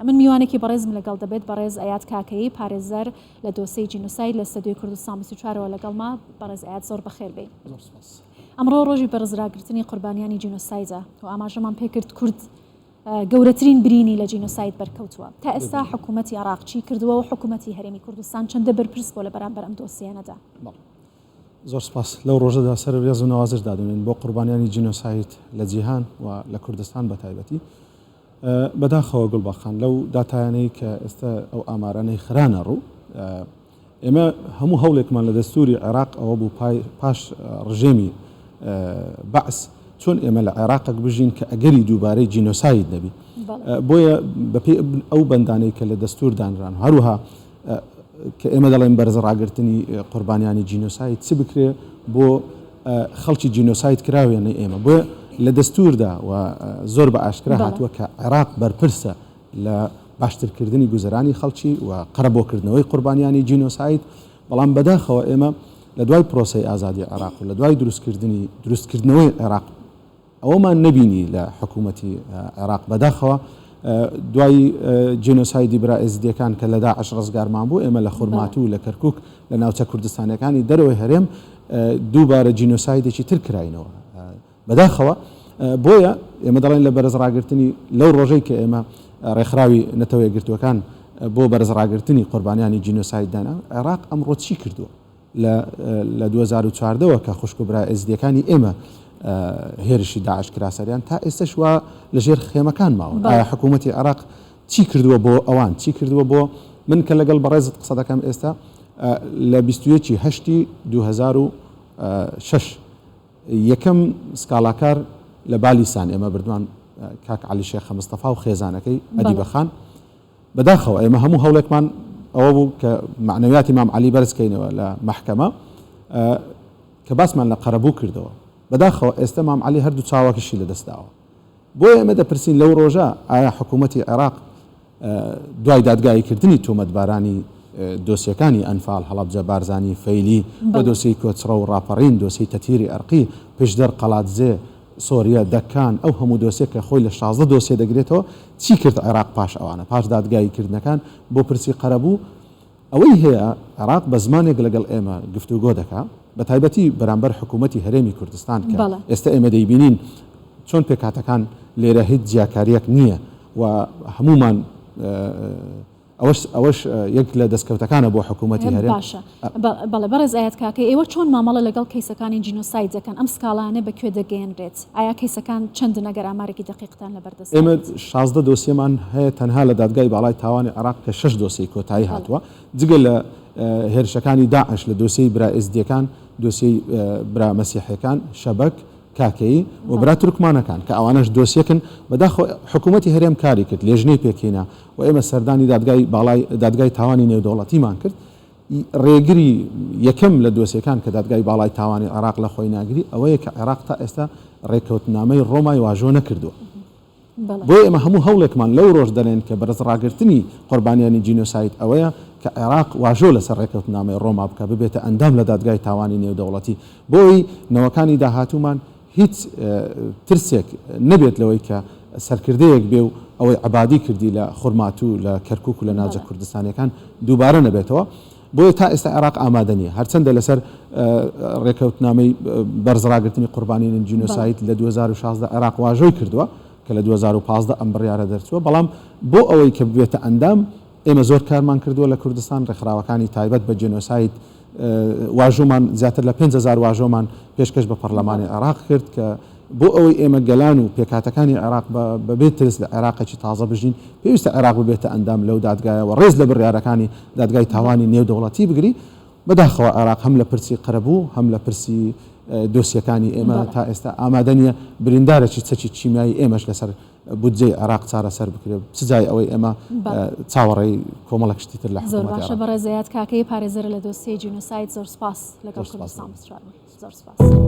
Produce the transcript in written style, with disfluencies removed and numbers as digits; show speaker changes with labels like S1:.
S1: ئەمن میوانێکی بەڕێزم لەگەڵ دەبێت بەڕێز ئەیاد کاکەیی پارێزەر لە دۆسێی جینۆساید لە ستەدیۆی کوردستان 24 ەوە لەگەڵمە بەڕێز ئەیاد زۆر بەخێر بێی.
S2: زۆر سپاس.
S1: ئەمڕۆ ڕۆژی بەرزراگرتنی قوربانیانی جینۆسایدە و ئاماژەمان پێکرد کورد گەورەترین برینی لە جینۆساید بەرکەوتووە. تا ئێستا حکوومەتی عێراق چی کردووە و حکوومەتی هەرێمی کوردستان چەندە بەرپرس بووە لە بەرامبەر ئەم دۆسیانەدا؟
S2: بەڵێ. زۆر سپاس. لەو ڕۆژەدا سەر ڕێز و نەوازش دادەنێین بۆ قوربانیانی جینۆساید لە جیهان و لە کوردستان بە تایبەتی. بەداخەوە گوڵباخان لەو داتایانەی کە ئێستا ئەو ئامارانەی خرانە ڕوو ئێمە هەموو هەوڵێکمان لە دەستوری عێراق ئەوە بوو پاش ڕژێمی بەعس چۆن ئێمە لە عێراقێک بژین کە ئەگەری دووبارەی جینۆساید نەبی بۆیە بەپێی ئەو بەندانەی کە لە دەستور دانران هەروها کە ئێمە دەڵێن بەرز ڕاگرتنی قوربانیانی جینۆساید چ بکرێ بۆ خەڵکی جینۆساید کراوێنەی ئێمە بۆیە لە دەستوردا و زۆر بە ئاشکرا هاتووە کە عێراق بەرپرسە لە باشترکردنی گوزەرانی خەڵکی و قەرەبۆکردنەوەی قوربانیانی جینۆساید بەڵام بەداخەوە ئێمە لە دوای پرۆسەی ئازادی عێراق و لە دوای دروستکردنی دروستکردنەوەی عێراق ئەوەمان نەبینی لە حکوومەتی عێراق. بەداخەوە دوای جینۆسایدی برا ئێزیدیەکان کە لە داعش ڕزگارمان بوو، ئێمە لە خورماتوو، لە کەرکووک، لە ناوچە کوردستانیەکانی دەرەوەی هەرێم دووبارە جینۆسایدێکی تر کراینەوە. بەداخەوە بۆیە ئێمە دەڵێن لە بەرز ڕاگرتنی لەو ڕۆژەی کە ئێمە ڕێکخراوی نەتەوە یەکگرتووەکان بۆ بەرز ڕاگرتنی قوربانیانی جینۆساید دانا، عێراق ئەمڕۆ چی کردووە؟ لە لە 2014 وە کە خوشک و برا ئێزدیەکانی ئێمە هێرشی داعش کرا سەریان تا ئێستەش وا لە ژێر خێمەکان ماون ئایا حکوومەتی عێراق چی کردووە بۆ ئەوان چی کردووە بۆ من کە لەگەڵ بەڕێزت قسە دەکەم ئێستا لە 21 هەشتی 2006 یەکەم سکاڵاکار لە بالیسان ئێمە بردمان کاک عەلی شێخە مستەفا و خێزانەکەی ئەدیبە خان بەداخەوە ئێمە هەموو هەوڵێکمان ئەوە بوو کە مەعنەویاتی مام عەلی بەرز کەینەوە لە مەحکەمە کە باسمان لە قەرەبوو کردەوە بەداخەوە ئێستا مام عەلی هەردوو چاوەکەشی لەدەست داوە بۆیە ئێمە دەپرسین لەو ڕۆژە ئایا حکوومەتی عێراق دوای دادگاییکردنی تۆمەتبارانی دۆسیەکانی ئەنفال، هەڵەبجە، بارزانی، فەیلی و دۆسیەی کۆچڕە و ڕاپەڕین، دۆسیەی تەتهیری ئەرقی، پشدەر، قەڵادزێ، سۆریە، دەکان، ئەو هەموو دۆسیە کە خۆی لە 16 دۆسیە دەگرێتەوە، چی کرد عێراق پاش ئەوانە، پاش دادگایی کردنەکان بۆ پرسی قەرەبوو؟ ئەوەی هەیە عێراق بە زمانێک لەگەڵ ئێمە گفتوگۆ دەکا، بە تایبەتی بەرامبەر حکوومەتی هەرێمی کوردستان کە ئێستە ئێمە دەیبینین چۆن پێکهاتەکان لێرە هیچ جیاکارییەک نییە و هەموومان ئەوەش ئەوەش یەک لە دەستکەوتەکانە بۆ حکوومەتی هەرێم.
S1: باشە بەڵێ بەڕێز ئایەت کاکەی ئێوە چۆن مامەڵە لەگەڵ کەیسەکانی جینۆساید دەکەن ئەم سکاڵایانە بە کوێ دەگەیەنرێت ئایا کەیسەکان چەندن ئەگەر ئامارێکی دەقیقتان لەبەردەستدا
S2: ئێمە
S1: بێت؟
S2: 16 دۆسیەمان هەیە تەنها لە دادگای باڵای تاوانی عێراق کە شەش دۆسیەی کۆتایی هاتووە جگە لە هێرشەکانی داعش لە دۆسیەی برا ئێزدییەکان دۆسیەی برا مەسیحیەکان شەبەک کاکەیی و برا تورکمانەکان کە ئەوانەش دۆسیەکن، بەداخەوە حکوومەتی هەرێم کاری کرد، لێژنەی پێکهینا و ئێمە سەردانی دادگای باڵای دادگای تاوانی نێودەوڵەتیمان کرد، ڕێگری یەکەم لە دۆسیەکان کە دادگای باڵای تاوانی عێراق لە خۆی ناگری ئەوەیە کە عێراق تا ئێستا ڕێککەوتنامەی ڕۆمای واژۆ نەکردووە. بۆیە ئێمە هەموو هەوڵێکمان لەو ڕۆژ دەنێن کە بەرزڕاگرتنی قوربانیانی جینۆساید ئەوەیە کە عێراق واژۆ لەسەر ڕێککەوتنامەی ڕۆما بکا ببێتە ئەندام لە دادگای تاوانی نێودەوڵەتی بۆ ئەوەی نەوەکانی داهاتوومان هیچ ترسێک نەبێت لەوەی کە سەرکردەیەک بێ و ئەوەی عەبادی کردی لە خورماتوو لە کەرکوک و لە ناوچە کوردستانیەکان دووبارە نەبێتەوە. بۆیە تا ئێستا عێراق ئامادە نییە، هەرچەندە لەسەر ڕێککەوتنامەی بەرزڕاگرتنی قوربانیی جینۆساید لە 2016 عێراق واژۆی کردووە کە لە 2015 ئەم بڕیارە دەرچووە، بەڵام بۆ ئەوەی کە ببێتە ئەندام ئێمە زۆر کارمان کردووە لە کوردستان، ڕێکخراوەکانی تایبەت بە جینۆساید واژۆمان زیاتر لە 5000 واژۆمان پێشکەش بە پەرلەمانی عێراق کرد کە بۆ ئەوەی ئێمە گەلان و پێکهاتەکانی عێراق بەبێ ترس لە عێراقێکی تازە بژین، پێویستە عێراق ببێتە ئەندام لەو دادگایە و ڕێز لە بڕیارەکانی دادگای تاوانی نێودەوڵەتی بگری. بەداخەوە عێراق هەم لە پرسی قەرەبوو هەم لە پرسی دۆسیەکانی ئێمە تا ئێستا ئامادە نییە بریندارێکی چەکی کیمیایی ئێمەش لەسەر بودجەی عێراق چارەسەر بکرێت، چ جای ئەوەی ئێمە چاوەڕێی کۆمەڵێک شتی تر لە
S1: زۆر
S2: حکوومەتی
S1: باشە
S2: عێراق.
S1: بەڕێز زەیاد کاکەیی پارێزەرە لە دۆسیەی جینۆساید زۆر سوپاس لەگەڵ
S2: زۆر سوپاس.
S1: کوردستان 24 بووی زۆر سوپاس.